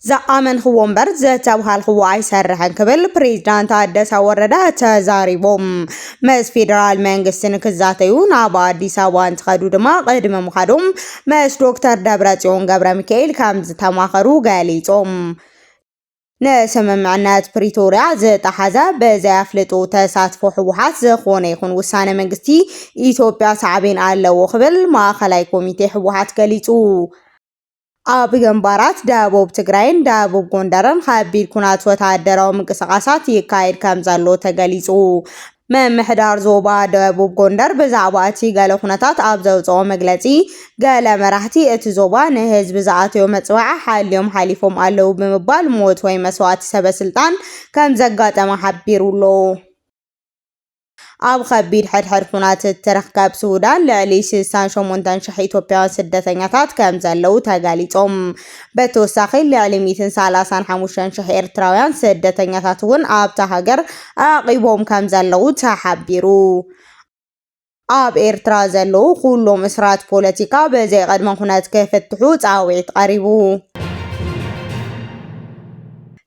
ዝኣመንኽዎ እምበር ዝተብሃልኽዎ ኣይሰርሕን ክብል ፕሬዝዳንት ታደሰ ወረደ ተዛሪቦም። ምስ ፌደራል መንግስቲ ንክዛተዩ ናብ ኣዲስ ኣበባ እንትኸዱ ድማ ቅድሚ ምኻዶም ምስ ዶክተር ደብረጽዮን ገብረ ሚካኤል ከም ዝተማኸሩ ገሊጾም። ንስምምዕነት ፕሪቶርያ ዝተሓዘ ብዘይ ኣፍልጦ ተሳትፎ ህወሓት ዝኾነ ይኹን ውሳነ መንግስቲ ኢትዮጵያ ሳዕቤን ኣለዎ ክብል ማእኸላይ ኮሚቴ ህወሓት ገሊጹ። ኣብ ግንባራት ደቡብ ትግራይን ደቡብ ጎንደርን ከቢድ ኩናት ወታደራዊ ምንቅስቓሳት ይካየድ ከም ዘሎ ተገሊጹ። ምምሕዳር ዞባ ደቡብ ጎንደር ብዛዕባ እቲ ገለ ኩነታት ኣብ ዘውፅኦ መግለፂ፣ ገለ መራሕቲ እቲ ዞባ ንህዝቢ ዝኣተዮ መፅዋዓ ሓልዮም ሓሊፎም ኣለዉ ብምባል ሞት ወይ መስዋእቲ ሰበ ስልጣን ከም ዘጋጠመ ሓቢሩ ኣሎ። ኣብ ከቢድ ሕድሕድ ኩናት እትርከብ ሱዳን ልዕሊ ስሳን ሸሞንተን ሽሕ ኢትዮጵያውያን ስደተኛታት ከም ዘለዉ ተገሊጾም። ብተወሳኺ ልዕሊ ሚእትን ሰላሳን ሓሙሽተን ሽሕ ኤርትራውያን ስደተኛታት እውን ኣብታ ሃገር ኣዕቂቦም ከም ዘለዉ ተሓቢሩ። ኣብ ኤርትራ ዘለዉ ኩሎም እስራት ፖለቲካ ብዘይ ቅድመ ኩነት ክፍትሑ ጻውዒት ቀሪቡ።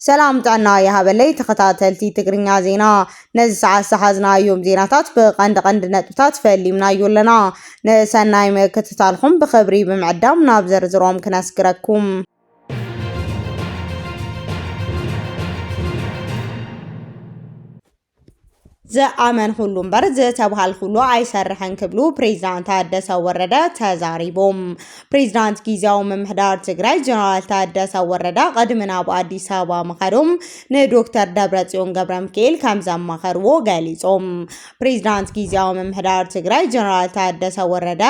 ሰላም ጥዕና ይሃበለይ ተኸታተልቲ ትግርኛ ዜና። ነዚ ሰዓት ዝሓዝናዮም ዜናታት ብቐንዲ ቀንዲ ነጥብታት ፈሊምናዮ ኣለና። ንሰናይ ምክትታልኩም ብኽብሪ ብምዕዳም ናብ ዝርዝሮም ክነስግረኩም። ዝኣመንኩሉ እምበር ዝተብሃልኩሉ ኣይሰርሕን ክብሉ ፕሬዝዳንት ታደሰ ወረደ ተዛሪቦም። ፕሬዝዳንት ጊዜያዊ ምምሕዳር ትግራይ ጀነራል ታደሰ ወረደ ቅድሚ ናብ ኣዲስ ኣበባ ምኻዶም ንዶክተር ደብረጽዮን ገብረ ሚካኤል ከም ዘማኸርዎ ገሊጾም። ፕሬዝዳንት ጊዜያዊ ምምሕዳር ትግራይ ጀነራል ታደሰ ወረደ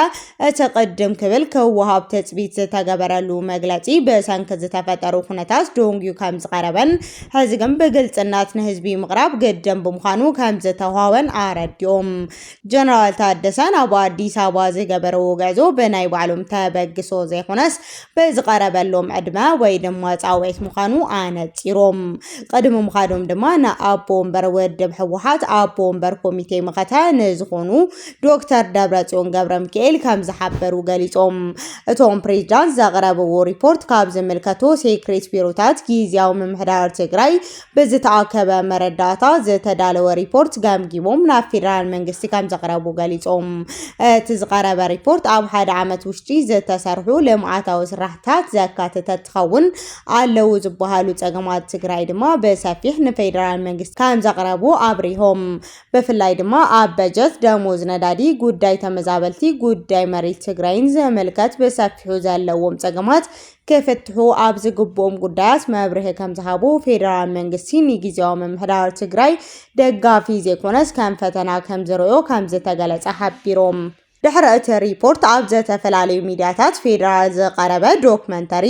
እቲ ቅድም ክብል ክወሃብ ትጽቢት ዝተገበረሉ መግለጺ ብሰንኪ ዝተፈጠሩ ኩነታት ደንጉዩ ከም ዝቐረበን ሕዚ ግን ብግልጽነት ንህዝቢ ምቕራብ ግድን ብምዃኑ ከም ዝተዋህበን ኣረዲኦም። ጀነራል ታደሰ ናብ ኣዲስ ኣበባ ዝገበርዎ ጉዕዞ ብናይ ባዕሎም ተበግሶ ዘይኮነስ ብዝቐረበሎም ዕድመ ወይ ድማ ጻውዒት ምዃኑ ኣነጺሮም። ቅድሚ ምኻዶም ድማ ንኣቦ ወንበር ውድብ ህወሓት ኣቦ ወንበር ኮሚቴ መኸተ ንዝኾኑ ዶክተር ደብረጽዮን ገብረ ሚካኤል ከም ዝሓበሩ ገሊጾም። እቶም ፕሬዝዳንት ዘቕረብዎ ሪፖርት ካብ ዝምልከቶ ሴክሬት ቢሮታት ጊዜያዊ ምምሕዳር ትግራይ ብዝተኣከበ መረዳእታ ዝተዳለወ ሪፖርት ገምጊሞም ናብ ፌደራል መንግስቲ ከም ዘቕረቡ ገሊጾም። እቲ ዝቐረበ ሪፖርት ኣብ ሓደ ዓመት ውሽጢ ዝተሰርሑ ልምዓታዊ ስራሕታት ዘካተተ እንትኸውን፣ ኣለዉ ዝበሃሉ ጸገማት ትግራይ ድማ ብሰፊሕ ንፌደራል መንግስቲ ከም ዘቕረቡ ኣብሪሆም። ብፍላይ ድማ ኣብ በጀት፣ ደሞዝ ነዳዲ፣ ጉዳይ ተመዛበልቲ፣ ጉዳይ መሬት ትግራይን ዝምልከት ብሰፊሑ ዘለዎም ጸገማት ክፍትሑ ኣብ ዝግብኦም ጉዳያት መብርሂ ከም ዝሃቡ ፌደራል መንግስቲ ንጊዜያዊ ምምሕዳር ትግራይ ደጋፊ ዘይኮነስ ከም ፈተና ከም ዝርእዮ ከም ዝተገለጸ ሓቢሮም። ድሕሪ እቲ ሪፖርት ኣብ ዝተፈላለዩ ሚድያታት ፌደራል ዝቐረበ ዶክመንተሪ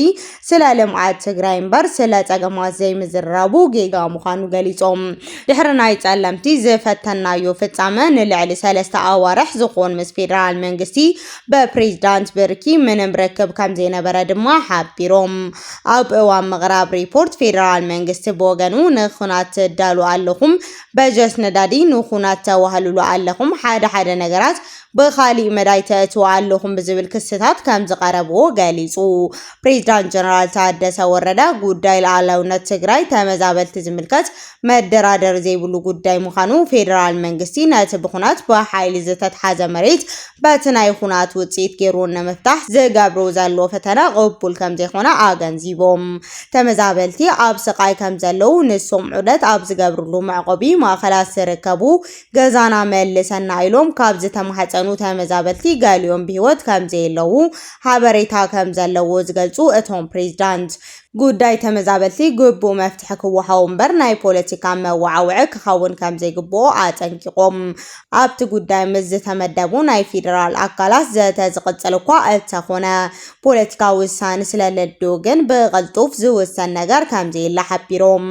ስለ ልምዓት ትግራይ እምበር ስለ ጸገማት ዘይምዝርራቡ ጌጋ ምዃኑ ገሊጾም። ድሕሪ ናይ ጸለምቲ ዝፈተናዮ ፍጻመ ንልዕሊ ሰለስተ ኣዋርሕ ዝኾን ምስ ፌደራል መንግስቲ በፕሬዝዳንት ብርኪ ምንም ርክብ ከም ዘይነበረ ድማ ሓቢሮም። ኣብ እዋን ምቕራብ ሪፖርት ፌደራል መንግስቲ ብወገኑ ንኹናት ትዳሉ ኣለኹም፣ በጀት ነዳዲ ንኹናት ተዋህልሉ ኣለኹም፣ ሓደ ሓደ ነገራት ብኻሊእ መዳይ ተእትዉ ኣለኹም ብዝብል ክስታት ከም ዝቐረብዎ ገሊጹ። ፕሬዝዳንት ጀነራል ታደሰ ወረደ ጉዳይ ሉዓላውነት ትግራይ ተመዛበልቲ ዝምልከት መደራደሪ ዘይብሉ ጉዳይ ምዃኑ ፌደራል መንግስቲ ነቲ ብኹናት ብሓይሊ ዝተትሓዘ መሬት በቲ ናይ ኹናት ውፅኢት ገይሩ ንምፍታሕ ዝገብሮ ዘሎ ፈተነ ቅቡል ከም ዘይኮነ ኣገንዚቦም። ተመዛበልቲ ኣብ ስቓይ ከም ዘለዉ ንሶም ዑደት ኣብ ዝገብርሉ መዕቆቢ ማእኸላት ዝርከቡ ገዛና መልሰና ኢሎም ካብ ዝተማሕፀኑ ተመዛበልቲ ገሊኦም ብህይወት ከም ዘየለዉ ሓበሬታ ከም ዘለዎ ዝገልፁ እቶም ፕሬዝዳንት፣ ጉዳይ ተመዛበልቲ ግቡእ መፍትሒ ክወሃቦ እምበር ናይ ፖለቲካ መወዓውዒ ክኸውን ከም ዘይግብኦ ኣጠንቂቖም። ኣብቲ ጉዳይ ምስ ዝተመደቡ ናይ ፌደራል ኣካላት ዘተ ዝቕጽል እኳ እንተኾነ፣ ፖለቲካዊ ውሳነ ስለለድዮ ግን ብቕልጡፍ ዝውሰን ነገር ከም ዘየለ ሓቢሮም።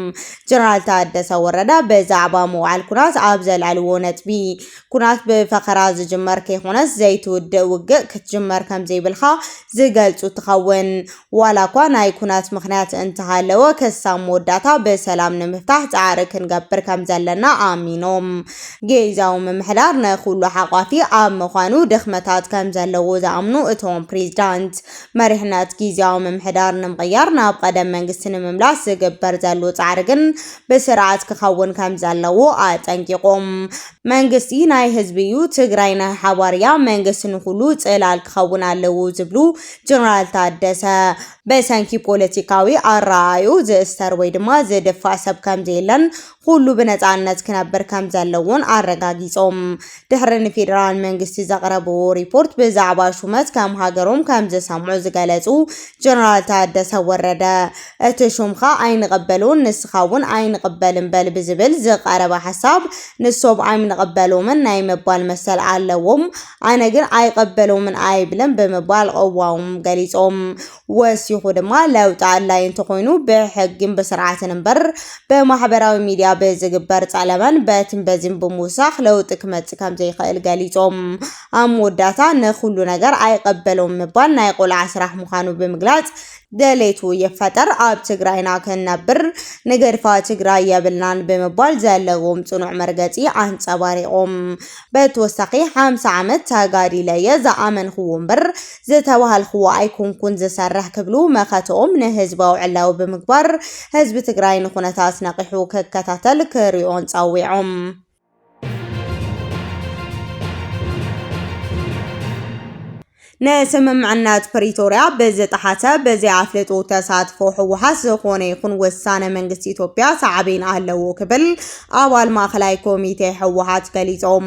ጀነራል ታደሰ ወረደ ብዛዕባ ምውዓል ኩናት ኣብ ዘልዐልዎ ነጥቢ፣ ኩናት ብፈኸራ ዝጅመር ከይኮነስ ዘይትውድእ ውግእ ክትጅመር ከም ዘይብልካ ዝገልጹ ትኸውን። ዋላ እኳ ናይ ኩናት ምኽንያት እንተሃለወ፣ ክሳብ መወዳእታ ብሰላም ንምፍታሕ ጻዕሪ ክንገብር ከም ዘለና ኣሚኖም። ጊዜያዊ ምምሕዳር ንኹሉ ሓቋፊ ኣብ ምዃኑ ድኽመታት ከም ዘለዎ ዝኣምኑ እቶም ፕሬዝዳንት፣ መሪሕነት ግዝያዊ ምምሕዳር ንምቕያር ናብ ቀደም መንግስቲ ንምምላስ ዝግበር ዘሎ ጻዕሪ ግን ብስርዓት ክኸውን ከም ዘለዎ ኣጠንቂቖም። መንግስቲ ናይ ህዝቢ እዩ፣ ትግራይ ናይ ሓባር እያ፣ መንግስቲ ንኹሉ ጽላል ክኸውን ኣለዎ ዝብሉ ጀነራል ታደሰ፣ ብሰንኪ ፖለቲካዊ ኣረኣእዩ ዝእሰር ወይ ድማ ዝድፋእ ሰብ ከም ዘየለን ኩሉ ብነጻነት ክነብር ከም ዘለዎን ኣረጋጊጾም። ድሕሪ ንፌደራል መንግስቲ ዘቕረብዎ ሪፖርት ብዛዕባ ሹመት ከም ሃገሮም ከም ዝሰምዑ ዝገለጹ ጀነራል ታደሰ ወረደ፣ እቲ ሹምኻ ኣይንቕበሉን ንስኻ እውን ኣይንቕበልን በል ብዝብል ዝቐረበ ሓሳብ ንሶም ኣይንቕበሎምን ናይ ምባል መሰል ኣለዎም፣ ኣነ ግን ኣይቕበሎምን ኣይብልን ብምባል ቅዋሞም ገሊጾም። ወሲኹ ድማ ለውጢ ኣድላይ እንተኾይኑ ብሕግን ብስርዓትን እምበር ብማሕበራዊ ሚድያ ብዝግበር ጸለመን በትን በዝን ብምውሳኽ ለውጢ ክመጽእ ከም ዘይኽእል ገሊጾም። ኣብ መወዳእታ ንኹሉ ነገር ኣይቐበሎን ምባል ናይ ቆልዓ ስራሕ ምዃኑ ብምግላጽ፣ ድሌቱ ይፈጠር ኣብ ትግራይና ክንነብር ንገድፋ ትግራይ የብልናን ብምባል ዘለዎም ጽኑዕ መርገጺ ኣንጸባሪቖም። ብተወሳኺ ሓምሳ ዓመት ተጋዲለ እየ ዝኣመንክዎ እምበር ዝተባሃልክዎ ኣይኮንኩን ዝሰርሕ ክብሉ መኸተኦም ንህዝባዊ ዕላዊ ብምግባር ህዝቢ ትግራይ ንኩነታት ነቒሑ ክከታተል ክሪኦን ጸዊዖም። ንስምምዕነት ፕሪቶርያ ብዝጠሓሰ ብዘይ ኣፍልጦ ተሳትፎ ህወሓት ዝኾነ ይኹን ውሳነ መንግስቲ ኢትዮጵያ ሳዕቤን ኣለዎ ክብል ኣባል ማእኸላይ ኮሚቴ ህወሓት ገሊጾም።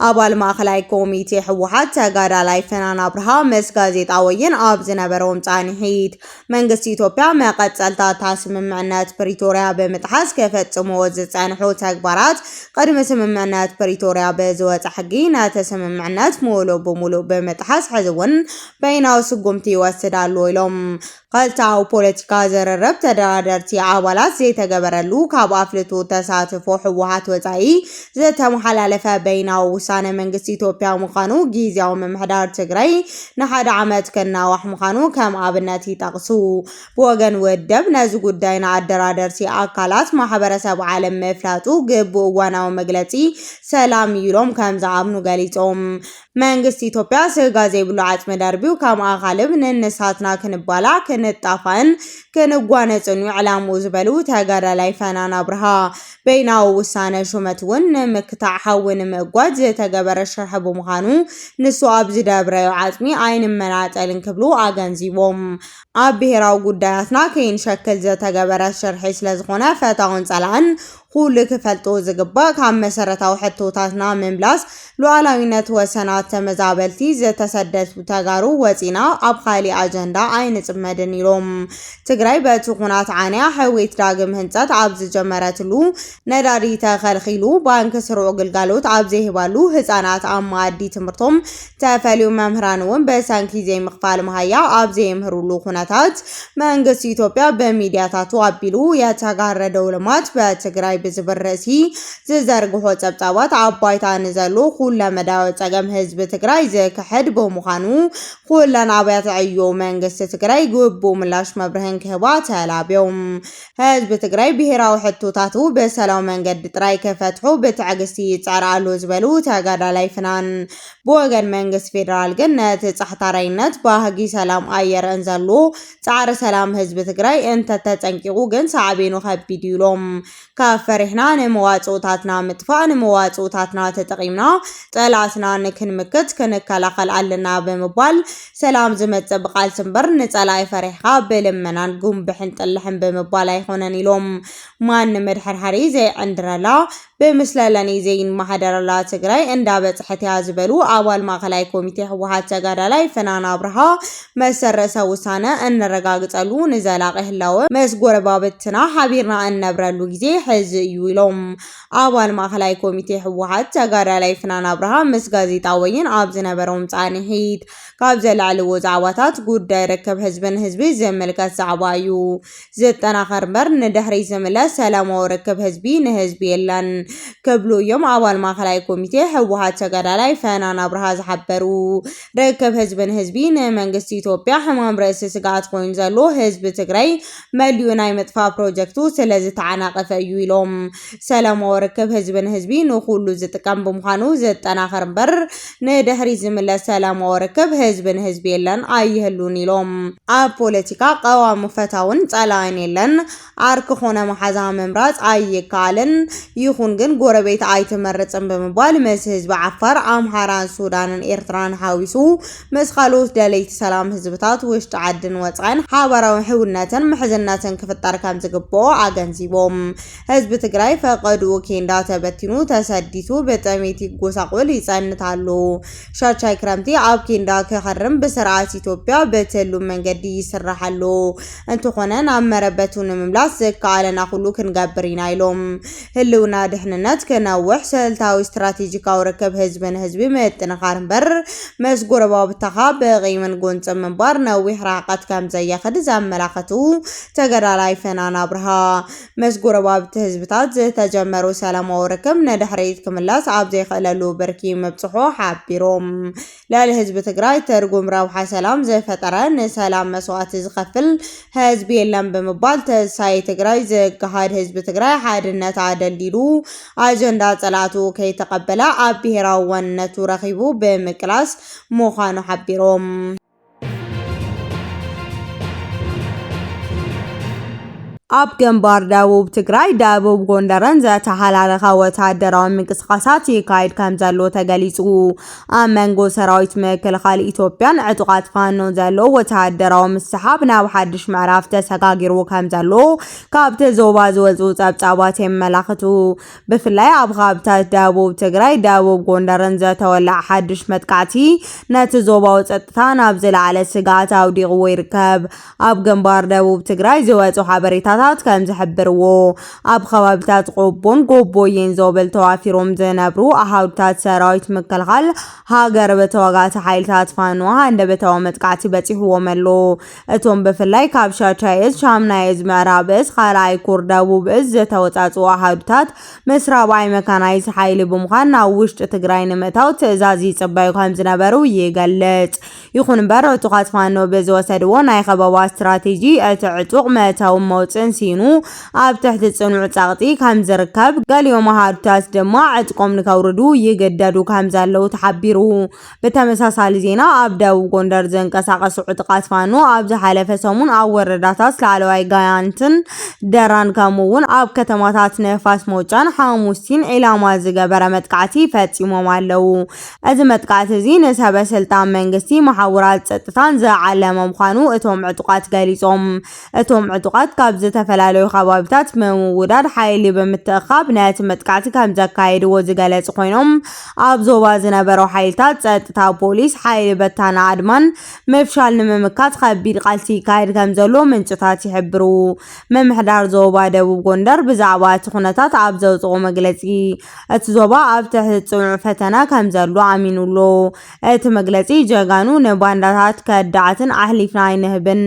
ኣባል ማእኸላይ ኮሚቴ ህወሓት ተጋዳላይ ፍናን ኣብርሃ ምስ ጋዜጣ ወይን ኣብ ዝነበሮም ጻንሒት መንግስቲ ኢትዮጵያ መቐጸልታ እታ ስምምዕነት ፕሪቶርያ ብምጥሓስ ክፈጽሞ ዝጸንሑ ተግባራት ቅድሚ ስምምዕነት ፕሪቶርያ ብዝወጸ ሕጊ ነቲ ስምምዕነት ሙሉእ ብሙሉእ ብምጥሓስ ሕዚ እውን በይናዊ ስጉምቲ ይወስድ ኣሎ ኢሎም። ክልተኣዊ ፖለቲካ ዝርርብ ተደራደርቲ ኣባላት ዘይተገበረሉ ካብ ኣፍልጦ ተሳትፎ ህወሓት ወጻኢ ዝተመሓላለፈ በይናዊ ውሳነ መንግስቲ ኢትዮጵያ ምዃኑ ግዝያዊ ምምሕዳር ትግራይ ንሓደ ዓመት ከናዋሕ ምዃኑ ከም ኣብነት ይጠቕሱ። ብወገን ውድብ ነዚ ጉዳይ ንኣደራደርቲ ኣካላት ማሕበረሰብ ዓለም ምፍላጡ ግቡእ እዋናዊ መግለጺ ሰላም እዩ ኢሎም ከም ዝኣምኑ ገሊጾም። መንግስቲ ኢትዮጵያ ስጋ ዘይብሉ ዓጽሚ ደርብዩ ከም ኣኻልብ ንንሳትና ክንባላዕ ክንጣፋእን ክንጓነጽን እዩ ዕላምኡ ዝበሉ ተጋዳላይ ፈናን ኣብርሃ፣ በይናዊ ውሳነ ሹመት እውን ንምክታዕ ሓዊ ንምእጓድ ዝተገበረ ሽርሒ ብምዃኑ ንሱ ኣብ ዝደብረዮ ዓጽሚ ኣይንመናጠልን ክብሉ ኣገንዚቦም። ኣብ ብሄራዊ ጉዳያትና ከይንሸክል ዝተገበረ ሽርሒ ስለዝኾነ ፈታውን ጸላእን ኩሉ ክፈልጦ ዝግባእ ካብ መሰረታዊ ሕቶታትና ምምላስ ሉዓላዊነት ወሰናት ተመዛበልቲ ዝተሰደቱ ተጋሩ ወፂና ኣብ ካሊእ ኣጀንዳ ኣይንፅመድን ኢሎም። ትግራይ በቲ ኩናት ዓንያ ሕውየት ዳግም ህንፀት ኣብ ዝጀመረትሉ ነዳዲ ተኸልኺሉ ባንክ ስሩዕ ግልጋሎት ኣብ ዘይህባሉ ህፃናት ኣብ መኣዲ ትምህርቶም ተፈልዩ መምህራን እውን ብሰንኪ ዘይምኽፋል መሃያ ኣብ ዘይምህሩሉ ኩነታት መንግስቲ ኢትዮጵያ ብሚድያታቱ ኣቢሉ የተጋረደው ልማት በትግራይ ብዝብል ርእሲ ዝዘርግሖ ጸብጻባት ኣብ ባይታ ንዘሎ ኩለመዳያዊ ጸገም ህዝቢ ትግራይ ዝክሕድ ብምዃኑ ኩለን ኣብያተ ዕዮ መንግስቲ ትግራይ ግቡእ ምላሽ መብርህን ክህባ ተላብዮም። ህዝቢ ትግራይ ብሄራዊ ሕቶታቱ ብሰላም መንገዲ ጥራይ ክፈትሑ ብትዕግስቲ ይጽዕር ኣሎ ዝበሉ ተጋዳላይ ፍናን፣ ብወገን መንግስቲ ፌደራል ግን ነቲ ጻሕታራይነት ባህጊ ሰላም ኣየርእን ዘሎ ጻዕሪ ሰላም ህዝቢ ትግራይ እንተተጸንቂቑ ግን ሳዕቤኑ ከቢድ እዩ ኢሎም። ካብ ፈሪሕና ንመዋጽኦታትና ምጥፋእ፣ ንመዋጽኦታትና ተጠቒምና ጠላትና ንክንምክት ክንከላኸል ኣለና ብምባል ሰላም ዝመጽእ ብቃልሲ እምበር ንጸላኢ ፈሪሕኻ ብልመናን ጉንብሕን ጥልሕን ብምባል ኣይኾነን ኢሎም። ማን ንመድሓርሓሪ ዘይዕንድረላ ብምስለለኒ ዘይንመሓደረላ ትግራይ እንዳበፅሐት እያ ዝበሉ ኣባል ማእኸላይ ኮሚቴ ህወሓት ተጋዳላይ ፍናን ኣብርሃ፣ መሰል ርእሰ ውሳነ እነረጋግፀሉ ንዘላቂ ህላወ ምስ ጎረባብትና ሓቢርና እነብረሉ ግዜ ሕዚ እዩ ኢሎም። ኣባል ማእኸላይ ኮሚቴ ህወሓት ተጋዳላይ ፍናን ኣብርሃ ምስ ጋዜጣ ወይን ኣብ ዝነበሮም ፃንሒት ካብ ዘላዕልዎ ዛዕባታት ጉዳይ ርክብ ህዝቢ ንህዝቢ ዝምልከት ዛዕባ እዩ። ዝጠናኸር እምበር ንድሕሪት ዝምለስ ሰላማዊ ርክብ ህዝቢ ንህዝቢ የለን ክብሉ እዮም ኣባል ማእኸላይ ኮሚቴ ህወሓት ተጋዳላይ ፈናን ኣብርሃ ዝሓበሩ። ርክብ ህዝቢ ንህዝቢ ንመንግስቲ ኢትዮጵያ ሕማም ርእሲ ስግኣት ኮይኑ ዘሎ ህዝቢ ትግራይ መሊኡ ናይ ምጥፋእ ፕሮጀክቱ ስለ ዝተዓናቐፈ እዩ ኢሎም። ሰላማዊ ርክብ ህዝቢ ንህዝቢ ንኹሉ ዝጥቀም ብምዃኑ ዝጠናኸር እምበር ንድሕሪ ዝምለስ ሰላማዊ ርክብ ህዝቢ ንህዝቢ የለን ኣይህሉን ኢሎም። ኣብ ፖለቲካ ቀዋሚ ፈታውን ጸላእን የለን። ዓርኪ ኮነ መሓዛ ምምራጽ ኣይከኣልን። ይኹን ግን ጎረቤት ኣይትመርጽን ብምባል ምስ ህዝቢ ዓፋር፣ ኣምሓራን ሱዳንን ኤርትራን ሓዊሱ ምስ ካልኦት ደለይቲ ሰላም ህዝብታት ውሽጢ ዓድን ወጻኢን ሓባራዊ ሕውነትን ምሕዝነትን ክፍጠር ከም ዝግብኦ ኣገንዚቦም። ህዝቢ ትግራይ ፈቐድኡ ኬንዳ ተበቲኑ ተሰዲቱ ብጥሜት ይጎሳቆል ይጸንት ኣሎ። ሻቻይ ክረምቲ ኣብ ኬንዳ ክኸርም ብስርዓት ኢትዮጵያ ብትሉ መንገዲ ይስራሕ ኣሎ። እንተኾነ ናብ መረበቱ ንምምላስ ዝከኣለና ኩሉ ክንገብር ኢና ኢሎም። ህልውና ድሕንነት ክነውሕ ስልታዊ ስትራቴጂካዊ ርክብ ህዝቢ ንህዝቢ ምጥንኻር እምበር ምስ ጎረባብትኻ ብቂምን ጎንፅን ምንባር ነዊሕ ርሕቀት ከም ዘየኽድ ዘመላኸቱ ተጋዳላይ ፈናን ኣብርሃ፣ ምስ ጎረባብቲ ህዝብታት ዝተጀመሩ ሰላማዊ ርክብ ንድሕሪት ክምለስ ኣብ ዘይኽእለሉ ብርኪ ምብፅሑ ሓቢሮም። ልዕሊ ህዝቢ ትግራይ ትርጉም ረብሓ ሰላም ዝፈጠረ፣ ንሰላም መስዋእቲ ዝኸፍል ህዝቢ የለን ብምባል ተሳይ ትግራይ ዝገሃድ ህዝቢ ትግራይ ሓድነት ኣደልዲሉ ኣጀንዳ ጸላእቱ ከይተቐበለ ኣብ ብሄራዊ ዋንነቱ ረኺቡ ብምቅላስ ምዃኑ ሓቢሮም። ኣብ ግንባር ደቡብ ትግራይ ደቡብ ጎንደርን ዘተሓላለኸ ወታደራዊ ምንቅስቃሳት ይካየድ ከም ዘሎ ተገሊጹ። ኣብ መንጎ ሰራዊት ምክልኻል ኢትዮጵያን ዕጡቓት ፋኖ ዘሎ ወተሃደራዊ ምስሓብ ናብ ሓድሽ ምዕራፍ ተሰጋጊሩ ከም ዘሎ ካብቲ ዞባ ዝወጹ ጸብጻባት የመላኽቱ። ብፍላይ ኣብ ከባብታት ደቡብ ትግራይ፣ ደቡብ ጎንደርን ዝተወልዐ ሓድሽ መጥቃዕቲ ነቲ ዞባዊ ጸጥታ ናብ ዝለዓለ ስግኣት ኣውዲቕዎ ይርከብ። ኣብ ግንባር ደቡብ ትግራይ ዝወጹ ሓበሬታታት ከም ዝሕብርዎ፣ ኣብ ከባቢታት ቆቦን ጎቦዬን ዞብል ተዋፊሮም ዝነብሩ ኣሃዱታት ሰራዊት ምክልኻል ሃገር ብተዋጋእቲ ሓይልታት ፋኖ ሃንደበታዊ መጥቃዕቲ በጺሕዎም ኣሎ። እቶም ብፍላይ ካብ ሻድሻይ እዝ፣ ሻምናይ እዝ፣ ምዕራብ እዝ፣ ካልኣይ ኮር ደቡብ እዝ ዝተወጻጽኡ ኣሃዱታት ምስ ራብዓይ መካናይዝ ሓይሊ ብምዃን ናብ ውሽጢ ትግራይ ንምእታው ትእዛዝ ይጽበዩ ከም ዝነበሩ ይገልጽ። ይኹን እምበር፣ ዕጡቓት ፋኖ ብዝወሰድዎ ናይ ከበባ ስትራቴጂ፣ እቲ ዕጡቕ መእተውን መውጽእን ሲኑ ኣብ ትሕቲ ጽኑዕ ጸቕጢ ከም ዝርከብ፣ ገሊኦም ኣሃዱታት ድማ ዕጥቆም ንከውርዱ ይግደዱ ከም ዘለዉ ተሓቢሩ። ብተመሳሳሊ ዜና፣ ኣብ ደቡብ ጎንደር ዝንቀሳቐሱ ዕጡቓት ፋኖ ኣብ ዝሓለፈ ሰሙን ኣብ ወረዳታት ላዕለዋይ ጋያንትን ደራን፣ ከምኡ እውን ኣብ ከተማታት ንፋስ መውጫን ሓሙሲን ዒላማ ዝገበረ መጥቃዕቲ ፈጺሞም ኣለዉ። እዚ መጥቃዕቲ እዚ ንሰበ ስልጣን መንግስቲ፣ መሓውራት ጸጥታን ዝዓለመ ምዃኑ እቶም ዕጡቓት ገሊጾም። እቶም ዕጡቓት ካብ ዝተፈላለዩ ከባቢታት ብምውዳድ ሓይሊ ብምትእኻብ ነቲ መጥቃዕቲ ከም ዘካየድዎ ዝገለጹ ኮይኖም፣ ኣብ ዞባ ዝነበሩ ሓይልታት ጸጥታ፣ ፖሊስ፣ ሓይሊ በታና ኣድማን ምፍሻል ንምምካት ከቢድ ቃልሲ ይካየድ ከም ዘሎ ምንጭታት ይሕብሩ። ምምሕዳር ዞባ ደቡብ ጎንደር ብዛዕባ እቲ ኩነታት ኣብ ዘውፅኦ መግለፂ፣ እቲ ዞባ ኣብ ትሕቲ ፅኑዕ ፈተና ከም ዘሎ ኣሚኑ ኣሎ። እቲ መግለፂ፣ ጀጋኑ ንባንዳታት ከዳዕትን ኣሕሊፍና ኣይንህብን፣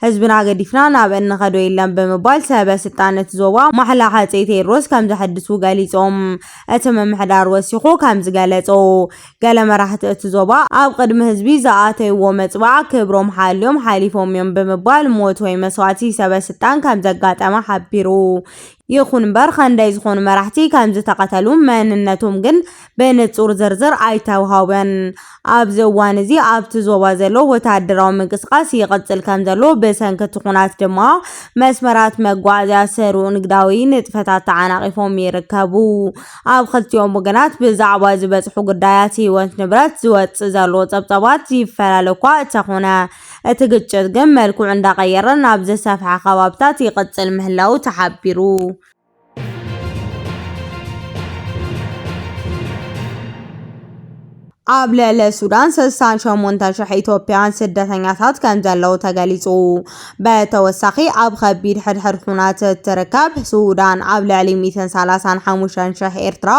ህዝብና ገዲፍና ናብ እንኸዶ የለን ብምባል ሰበ ስልጣን እቲ ዞባ ማሕላ ሃፀይ ቴዎድሮስ ከም ዘሐድሱ ገሊፆም። እቲ ምምሕዳር ወሲኹ ከም ዝገለፆ፣ ገለ መራሕቲ እቲ ዞባ ኣብ ቅድሚ ህዝቢ ዝኣተይዎ መፅባዕ ክብሮም ሓልዮም ሓሊፎም እዮም ብምባል ሞት ወይ መስዋእቲ ሰበ ስልጣን ከም ዘጋጠመ ሓቢሩ። ይኹን እምበር፣ ከንደይ ዝኾኑ መራሕቲ ከም ዝተቐተሉ መንነቶም ግን ብንጹር ዝርዝር ኣይተውሃበን። ኣብዚ እዋን እዚ ኣብቲ ዞባ ዘሎ ወተሃደራዊ ምንቅስቃስ ይቕጽል ከም ዘሎ፣ ብሰንኪ እቲ ኹናት ድማ መስመራት መጓዓዝያ ስሩዕ ንግዳዊ ንጥፈታት ተዓናቒፎም ይርከቡ። ኣብ ክልቲኦም ወገናት ብዛዕባ ዝበጽሑ ጉዳያት ህይወት ንብረት ዝወጽእ ዘሎ ጸብጻባት ይፈላለ እኳ እንተኾነ፣ እቲ ግጭት ግን መልክዑ እንዳቐየረ ናብ ዝሰፍሐ ከባብታት ይቕጽል ምህላዉ ተሓቢሩ። ኣብ ልዕሊ ሱዳን ስሳን ሸሞንተን ሽሕ ኢትዮጵያውያን ስደተኛታት ከም ዘለዉ ተገሊጹ። ብተወሳኺ፣ ኣብ ከቢድ ሕድሕድ ኩናት እትርከብ ሱዳን፣ ኣብ ልዕሊ ሚእትን ሰላሳን ሓሙሽተን ሽሕ ኤርትራ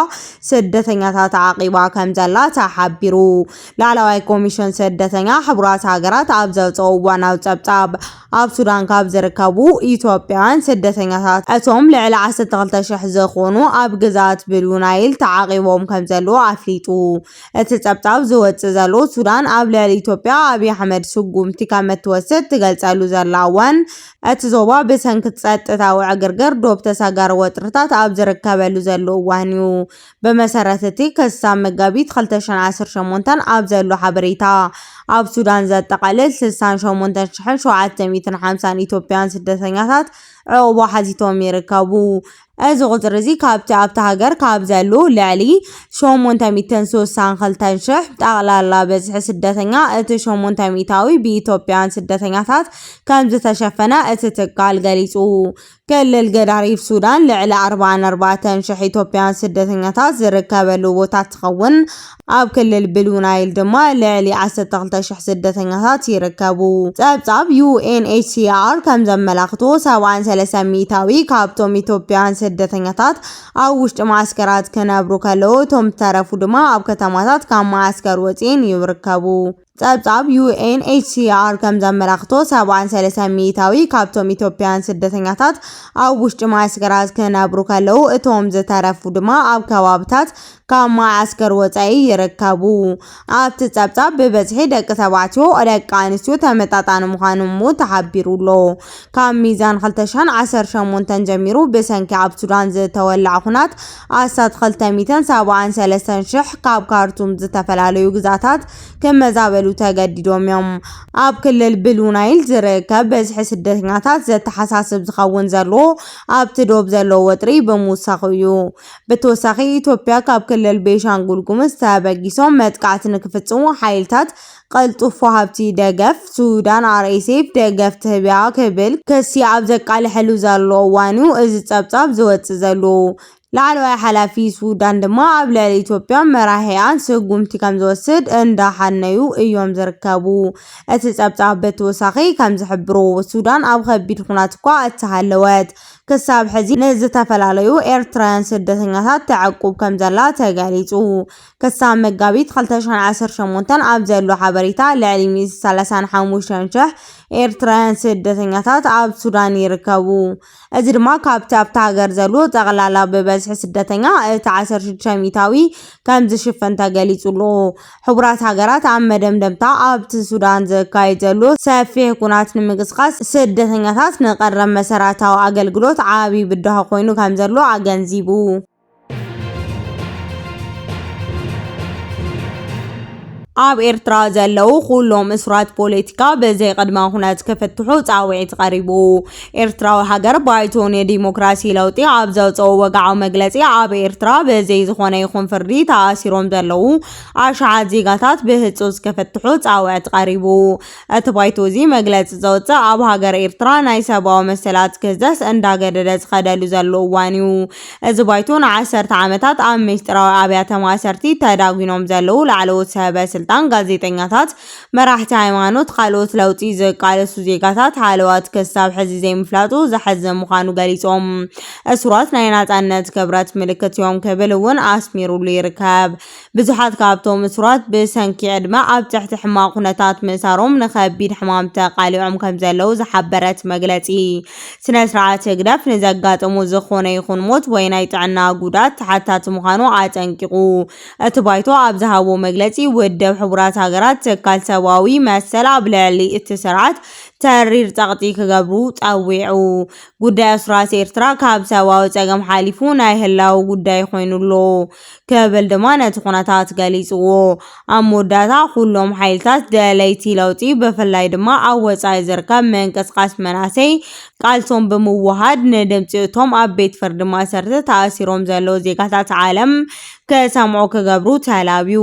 ስደተኛታት ዓቂባ ከም ዘላ ተሓቢሩ። ላዕለዋይ ኮሚሽን ስደተኛ ሕቡራት ሃገራት ኣብ ዘውጽኦ እዋናዊ ጸብጻብ፣ ኣብ ሱዳን ካብ ዝርከቡ ኢትዮጵያውያን ስደተኛታት፣ እቶም ልዕሊ ዓሰርተ ክልተ ሽሕ ዝኾኑ ኣብ ግዝኣት ብሉ ናይል ተዓቂቦም ከም ዘለዉ ኣፍሊጡ። እቲ ጸብጻብ ዝወጽእ ዘሎ፣ ሱዳን ኣብ ልዕሊ ኢትዮጵያ ኣብይ ኣሕመድ ስጉምቲ ከም እትወስድ ትገልጸሉ ዘላ እዋን፣ እቲ ዞባ ብሰንኪ ጸጥታዊ ዕግርግር ዶብ ተሳጋሪ ወጥርታት ኣብ ዝርከበሉ ዘሎ እዋን እዩ። ብመሰረት እቲ ክሳብ መጋቢት ክልተ ሽሕን ዓሰርተ ሸሞንተን ኣብ ዘሎ ሓበሬታ፣ ኣብ ሱዳን ዘጠቓልል ስሳን ሸሞንተን ሽሕን ሸውዓተ ሚእትን ሓምሳን ኢትዮጵያን ስደተኛታት ዕቑባ ሓቲቶም ይርከቡ። እዚ ቁጽሪ እዚ ካብቲ ኣብታ ሃገር ካብ ዘሎ ልዕሊ ሸሞንተ ሚእትን ስሳን ክልተን ሽሕ ጠቕላላ በዝሒ ስደተኛ፣ እቲ ሸሞንተ ሚእታዊ ብኢትዮጵያን ስደተኛታት ከም ዝተሸፈነ እቲ ትካል ገሊጹ። ክልል ገዳሪፍ ሱዳን ልዕሊ ኣርባዓን ኣርባዕተን ሽሕ ኢትዮጵያን ስደተኛታት ዝርከበሉ ቦታ ትኸውን። ኣብ ክልል ብሉ ናይል ድማ ልዕሊ ዓሰርተ ክልተ ሽሕ ስደተኛታት ይርከቡ። ጸብጻብ ዩ ኤን ኤች ሲ ኣር ከም ዘመላኽቶ፣ ሰብዓን ሰለስተን ሚእታዊ ካብቶም ኢትዮጵያን ስደተኛታት ኣብ ውሽጢ መዓስከራት ክነብሩ ከለዉ፣ እቶም ዝተረፉ ድማ ኣብ ከተማታት ካብ መዓስከር ወጺኤን ይርከቡ። ጸብጻብ ዩ ኤን ኤች ሲ ኣር ከም ዘመላኽቶ፣ ሰብዓን ሰለስተን ሚእታዊ ካብቶም ኢትዮጵያን ስደተኛታት ኣብ ውሽጢ መዓስከራት ክነብሩ ከለዉ፣ እቶም ዝተረፉ ድማ ኣብ ከባብታት ካብ መዓስከር ወጻኢ ይርከቡ። ኣብቲ ጸብጻብ ብበዝሒ ደቂ ተባዕትዮ፣ ደቂ ኣንስትዮ ተመጣጣኒ ምዃኑ እሞ ተሓቢሩ ኣሎ። ካብ ሚዛን ክልተ ሽሕን ዓሰርተ ሸሞንተን ጀሚሩ ብሰንኪ ኣብ ሱዳን ዝተወልዐ ኹናት ኣስታት ክልተ ሚእትን ሰብዓን ሰለስተን ሽሕ ካብ ካርቱም ዝተፈላለዩ ግዛታት ክመዛበሉ ተገዲዶም እዮም። ኣብ ክልል ብሉ ናይል ዝርከብ በዝሒ ስደተኛታት ዘተሓሳስብ ዝኸውን ዘሎ ኣብቲ ዶብ ዘሎ ወጥሪ ብምውሳኹ እዩ። ብተወሳኺ ኢትዮጵያ ካብ ክልል ቤንሻንጉል ጉሙዝ ተበጊሶም መጥቃዕቲ ንክፍጽሙ ሓይልታት ቅልጡፍ ወሃብቲ ደገፍ ሱዳን ኣር ኤስ ኤፍ ደገፍ ትህብያ ክብል ክሲ ኣብ ዘቃልሐሉ ዘሎ እዋን እዩ እዚ ጸብጻብ ዝወጽእ ዘሎ። ላዕለዋይ ሓላፊ ሱዳን ድማ ኣብ ልዕሊ ኢትዮጵያ መራሒኣን ስጉምቲ ከም ዝወስድ እንዳሓነዩ እዮም ዝርከቡ። እቲ ጸብጻብ ብተወሳኺ ከም ዝሕብሮ፣ ሱዳን ኣብ ከቢድ ኩናት እኳ እተሃለወት፣ ክሳብ ሕዚ ንዝተፈላለዩ ኤርትራውያን ስደተኛታት ተዕቁብ ከም ዘላ ተገሊጹ። ክሳብ መጋቢት ክልተ ሽሕን ዓሰርተ ሸሞንተን ኣብ ዘሎ ሓበሬታ፣ ልዕሊ ሚእቲ ሰላሳን ሓሙሽተን ሽሕ ኤርትራውያን ስደተኛታት ኣብ ሱዳን ይርከቡ። እዚ ድማ ካብቲ ኣብታ ሃገር ዘሎ ጠቕላላ ብበዝሒ ስደተኛ እቲ ዓሰርተ ሽዱሽተ ሚእታዊ ከም ዝሽፈን ተገሊጹ ኣሎ። ሕቡራት ሃገራት ኣብ መደምደምታ፣ ኣብቲ ሱዳን ዝካየድ ዘሎ ሰፊሕ ኩናት ንምንቅስቃስ ስደተኛታት ንቀረብ መሰረታዊ ኣገልግሎት ዓቢ ብድሆ ኮይኑ ከም ዘሎ ኣገንዚቡ። ኣብ ኤርትራ ዘለዉ ኩሎም እሱራት ፖለቲካ ብዘይ ቅድመ ኩነት ክፍትሑ ጻውዒት ቀሪቡ። ኤርትራዊ ሃገር ባይቶ ንዲሞክራሲ ለውጢ ኣብ ዘውጽኦ ወግዓዊ መግለጺ፣ ኣብ ኤርትራ ብዘይ ዝኾነ ይኹን ፍርዲ ተኣሲሮም ዘለዉ ኣሽሓት ዜጋታት ብህጹጽ ክፍትሑ ጻውዒት ቀሪቡ። እቲ ባይቶ እዚ መግለጺ ዘውጽእ ኣብ ሃገር ኤርትራ ናይ ሰብኣዊ መሰላት ክህደት እንዳገደደ ዝኸደሉ ዘሎ እዋን እዩ። እዚ ባይቶ ንዓሰርተ ዓመታት ኣብ ምስጢራዊ ኣብያተ ማእሰርቲ ተዳጒኖም ዘለዉ ላዕለዎት ሰበ ስልጣን፣ ጋዜጠኛታት፣ መራሕቲ ሃይማኖት፣ ካልኦት ለውጢ ዝቃለሱ ዜጋታት፣ ሃለዋት ክሳብ ሕዚ ዘይምፍላጡ ዘሕዝን ምዃኑ ገሊጾም። እሱራት ናይ ናጻነት ክብረት ምልክት እዮም ክብል እውን ኣስሚሩሉ ይርከብ። ብዙሓት ካብቶም እሱራት ብሰንኪ ዕድመ ኣብ ትሕቲ ሕማቕ ኩነታት ምእሳሮም ንኸቢድ ሕማም ተቓሊዖም ከም ዘለዉ ዝሓበረት መግለጺ፣ ስነ ስርዓት ህግደፍ ንዘጋጠሙ ዝኾነ ይኹን ሞት ወይ ናይ ጥዕና ጉዳት ተሓታቲ ምዃኑ ኣጠንቂቑ። እቲ ባይቶ ኣብ ዝሃቦ መግለጺ፣ ውድብ ሕቡራት ሃገራት ትካል ሰብኣዊ መሰል ኣብ ልዕሊ እቲ ስርዓት ተሪር ጸቕጢ ክገብሩ ጸዊዑ። ጉዳይ እሱራት ኤርትራ ካብ ሰብኣዊ ጸገም ሓሊፉ ናይ ህላወ ጉዳይ ኮይኑ ኣሎ ክብል ድማ ነቲ ኩነታት ገሊጽዎ። ኣብ መወዳእታ፣ ኩሎም ሓይልታት ደለይቲ ለውጢ፣ ብፍላይ ድማ ኣብ ወጻኢ ዝርከብ ምንቅስቃስ መናእሰይ፣ ቃልሶም ብምውሃድ ንድምጺ እቶም ኣብ ቤት ፍርዲ ማእሰርቲ ተኣሲሮም ዘለዉ ዜጋታት ዓለም ክሰምዑ ክገብሩ ተላብዩ።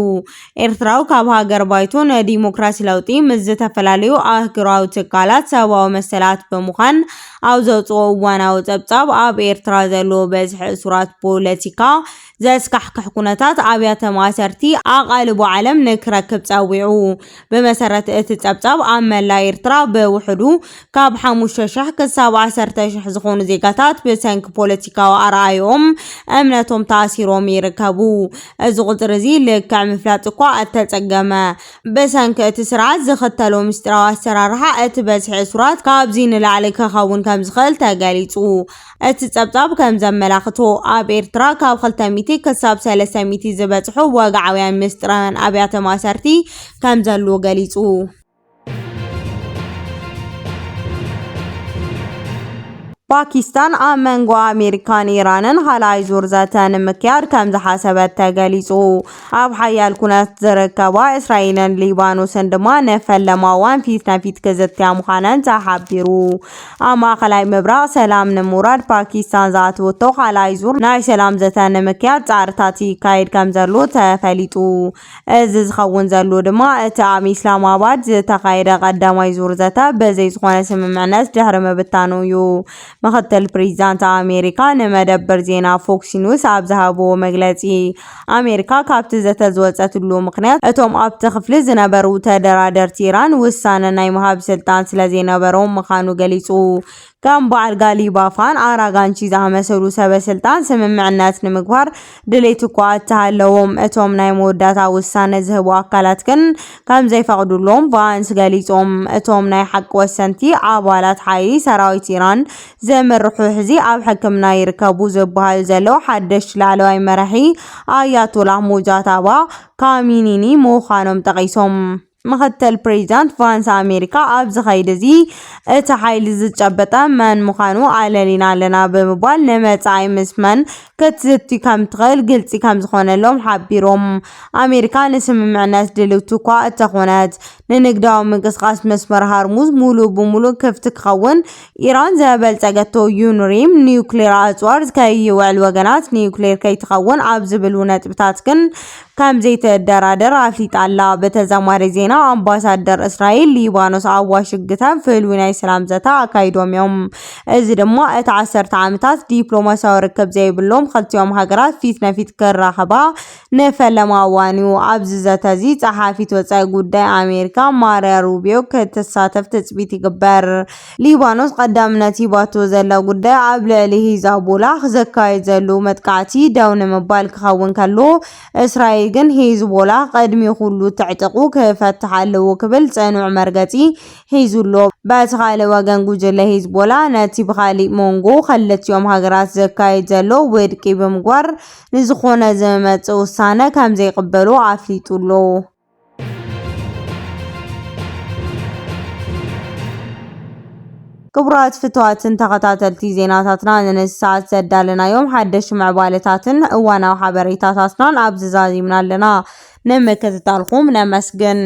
ኤርትራዊ ካብ ሃገር ባይቶ ንዲሞክራሲ ለውጢ ምስ ዝተፈላለዩ ኣህጉራዊ ትካላት ሰብኣዊ መሰላት ብምዃን ኣብ ዘውጽኦ እዋናዊ ጸብጻብ፣ ኣብ ኤርትራ ዘሎ በዝሒ እሱራት ፖለቲካ ዘስካሕክሕ ኩነታት ኣብያተ ማእሰርቲ ኣቓልቦ ዓለም ንክረክብ ጸዊዑ። ብመሰረት እቲ ጸብጻብ፣ ኣብ መላእ ኤርትራ ብውሕዱ ካብ ሓሙሽተ ሽሕ ክሳብ ዓሰርተ ሽሕ ዝኾኑ ዜጋታት ብሰንኪ ፖለቲካዊ ኣረኣእዮኦም፣ እምነቶም ተኣሲሮም ይርከቡ። እዚ ቁጽሪ እዚ ልክዕ ምፍላጥ እኳ እተጸገመ፣ ብሰንኪ እቲ ስርዓት ዝኽተሎ ምስጢራዊ ኣሰራርሓ፣ እቲ በዝሒ እሱራት ካብዚ ንላዕሊ ክኸውን ከም ዝኽእል ተገሊጹ። እቲ ጸብጻብ ከም ዘመላኽቶ፣ ኣብ ኤርትራ ካብ ክልተ ሚእቲ ክሳብ ሰለስተ ሚእቲ ዝበጽሑ ወግዓውያን ምስጢራውያን ኣብያተ ማእሰርቲ ከም ዘሎ ገሊጹ። ፓኪስታን ኣብ መንጎ ኣሜሪካን ኢራንን ካልኣይ ዙር ዘተ ንምክያድ ከም ዝሓሰበት ተገሊጹ። ኣብ ሓያል ኩነት ዝርከባ እስራኤልን ሊባኖስን ድማ ንፈለማ እዋን ፊት ንፊት ክዝትያ ምዃነን ተሓቢሩ። ኣብ ማእኸላይ ምብራቕ ሰላም ንምውራድ ፓኪስታን ዝኣተወቶ ካልኣይ ዙር ናይ ሰላም ዘተ ንምክያድ ጻዕርታት ይካየድ ከም ዘሎ ተፈሊጡ። እዚ ዝኸውን ዘሎ ድማ እቲ ኣብ ኢስላማባድ ዝተኻየደ ቀዳማይ ዙር ዘተ ብዘይ ዝኾነ ስምምዕነት ድሕሪ ምብታኑ እዩ። ምኽትል ፕሬዚዳንት ኣሜሪካ ንመደበር ዜና ፎክስ ኒውስ ኣብ ዝሃብዎ መግለጺ፣ ኣሜሪካ ካብቲ ዘተ ዝወጸትሉ ምኽንያት እቶም ኣብቲ ክፍሊ ዝነበሩ ተደራደርቲ ኢራን ውሳነ ናይ ምሃብ ስልጣን ስለ ዘይነበሮም ምዃኑ ገሊጹ። ከም በዓል ጋሊባፋን ኣራጋንቺ ዝኣመሰሉ ሰበ ስልጣን ስምምዕነት ንምግባር ድሌት እኳ እተሃለዎም፣ እቶም ናይ መወዳእታ ውሳነ ዝህቡ ኣካላት ግን ከም ዘይፈቕዱሎም ቫንስ ገሊጾም። እቶም ናይ ሓቂ ወሰንቲ ኣባላት ሓይሊ ሰራዊት ኢራን ዝምርሑ፣ ሕዚ ኣብ ሕክምና ይርከቡ ዝበሃሉ ዘለዉ ሓደሽቲ ላዕለዋይ መራሒ ኣያቶላህ ሞጃታባ ካሚኒኒ ምዃኖም ጠቒሶም። ምኽትል ፕሬዚዳንት ቫንስ፣ ኣሜሪካ ኣብዚ ኸይዲ እዚ እቲ ሓይሊ ዝጨበጠ መን ምዃኑ ኣለሊና ኣለና ብምባል፣ ንመጻኢ ምስ መን ክትዝቲ ከም ትኽእል ግልጺ ከም ዝኾነሎም ሓቢሮም። ኣሜሪካ ንስምምዕነት ድልውቲ እኳ እተኾነት፣ ንንግዳዊ ምንቅስቓስ መስመር ሃርሙዝ ሙሉ ብሙሉ ክፍቲ ክኸውን፣ ኢራን ዘበልጸገቶ ዩሬኒየም ኒውክሌር ኣጽዋር ከይውዕል፣ ወገናት ኒውክሌር ከይትኸውን ኣብ ዝብሉ ነጥብታት ግን ከም ዘይትደራደር ኣፍሊጣ ኣላ። ብተዛማሪ ዜና፣ ኣምባሳደር እስራኤል ሊባኖስ ኣብ ዋሽንግተን ፍሉይ ናይ ሰላም ዘተ ኣካይዶም እዮም። እዚ ድማ እቲ ዓሰርተ ዓመታት ዲፕሎማሲያዊ ርክብ ዘይብሎም ክልቲኦም ሃገራት ፊት ንፊት ክራኸባ ንፈለማ እዋን እዩ። ኣብዚ ዘተ እዚ ጸሓፊት ወጻኢ ጉዳይ ኣሜሪካ ማርያ ሩቢዮ ክትሳተፍ ትጽቢት ይግበር። ሊባኖስ ቀዳምነት ሂባቶ ዘላ ጉዳይ ኣብ ልዕሊ ሂዛቦላ ዘካየድ ዘሎ መጥቃዕቲ ደው ንምባል ክኸውን ከሎ፣ እስራኤል ግን ሂዝቦላ ቅድሚ ኩሉ ትዕጥቑ ክፈትሕ ኣለዎ ክብል ጽኑዕ መርገጺ ሒዙ ኣሎ። በቲ ካልእ ወገን፣ ጉጅለ ሂዝቦላ ነቲ ብኻሊእ መንጎ ክልቲኦም ሃገራት ዘካየድ ዘሎ ውድቂ ብምግባር፣ ንዝኾነ ዝመጽእ ውሳነ ከም ዘይቅበሎ ኣፍሊጡ ኣሎ። ክቡራት ፍትዋትን ተኸታተልቲ ዜናታትና፣ ንንሳት ዘዳለናዮም ሓደሽ ምዕባለታትን እዋናዊ ሓበሬታታትናን ኣብዚ ዛዚምና ኣለና። ንምክትታልኩም ነመስግን።